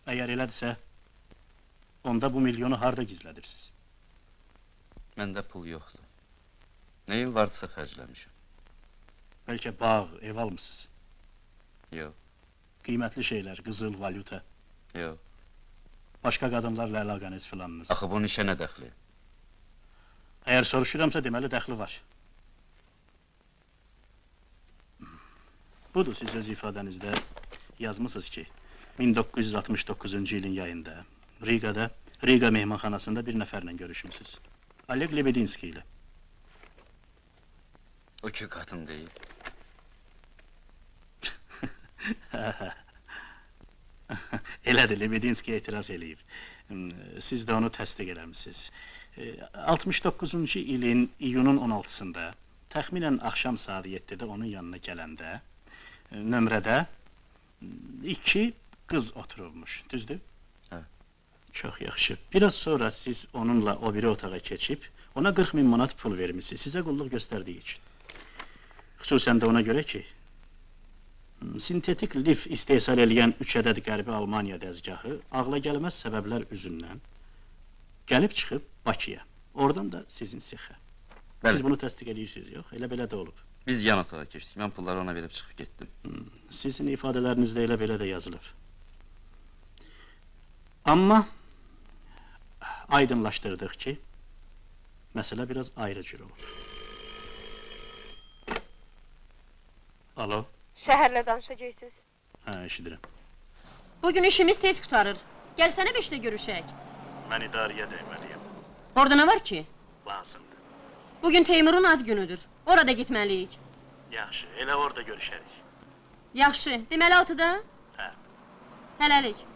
Əgər elədirsə, onda bu milyonu harda gizlədirsiniz? Məndə pul yoxdur. Nəyim vardısa xərcləmişəm. Bəlkə bağ, ev almısınız? Yox. Qiymətli şeylər, qızıl, valyuta? Yox. Başqa qadınlarla əlaqəniz filanınız? Axı bunun işə nə dəxli? Əgər soruşuramsa, deməli dəxli var. Budur, siz öz ifadənizdə yazmısınız ki, 1969-cu ilin yayında Riqada, Riqa mehmanxanasında bir nəfərlə görüşmüsünüz. Oleg Lebedinski ilə. O ki, qadın deyil. Elədir, Lebedinski etiraf eləyib. Siz də onu təsdiq eləmişsiniz. 69-cu ilin iyunun 16-sında, təxminən axşam saat 7-də onun yanına gələndə, nömrədə 2 qız oturubmuş, düzdür? Hə. Çox yaxşı. Biraz sonra siz onunla o biri otağa keçib, ona 40 min manat pul vermişsiniz, sizə qulluq göstərdiyi üçün. Xüsusən də ona görə ki, sintetik lif istehsal eləyən 3 ədəd Qərbi Almaniya dəzgahı ağla gəlməz səbəblər üzündən gəlib çıxıb Bakıya. Oradan da sizin sexə. Bəli. Siz bunu təsdiq edirsiniz, yox? Elə belə də olub. Biz yan otağa keçdik. Mən pulları ona verib çıxıb getdim. Sizin ifadələrinizdə elə belə də yazılıb. Amma aydınlaşdırdıq ki, məsələ biraz ayrı cür olub. Alo? Şəhərlə danışacaqsınız. Hə, eşidirəm. Bugün işimiz tez qurtarır. Gəlsənə 5-də görüşək. Mən idarəyə dəyməliyəm. Orada nə var ki? Lazımdır. Bugün Teymurun ad günüdür. Orada gitməliyik. Yaxşı, elə orada görüşərik. Yaxşı, deməli 6-da? Hə. Hələlik.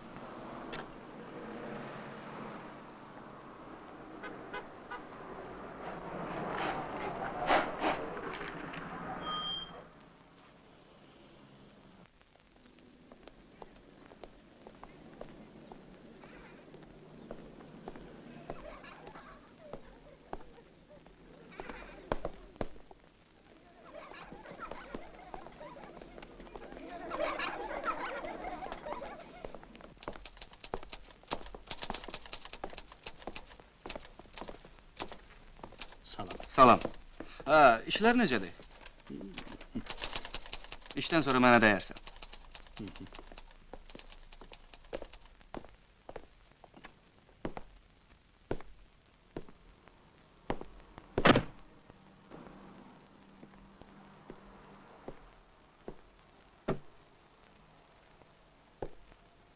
Salam. Salam. Hə, işlər necədir? İşdən sonra mənə dəyərsən.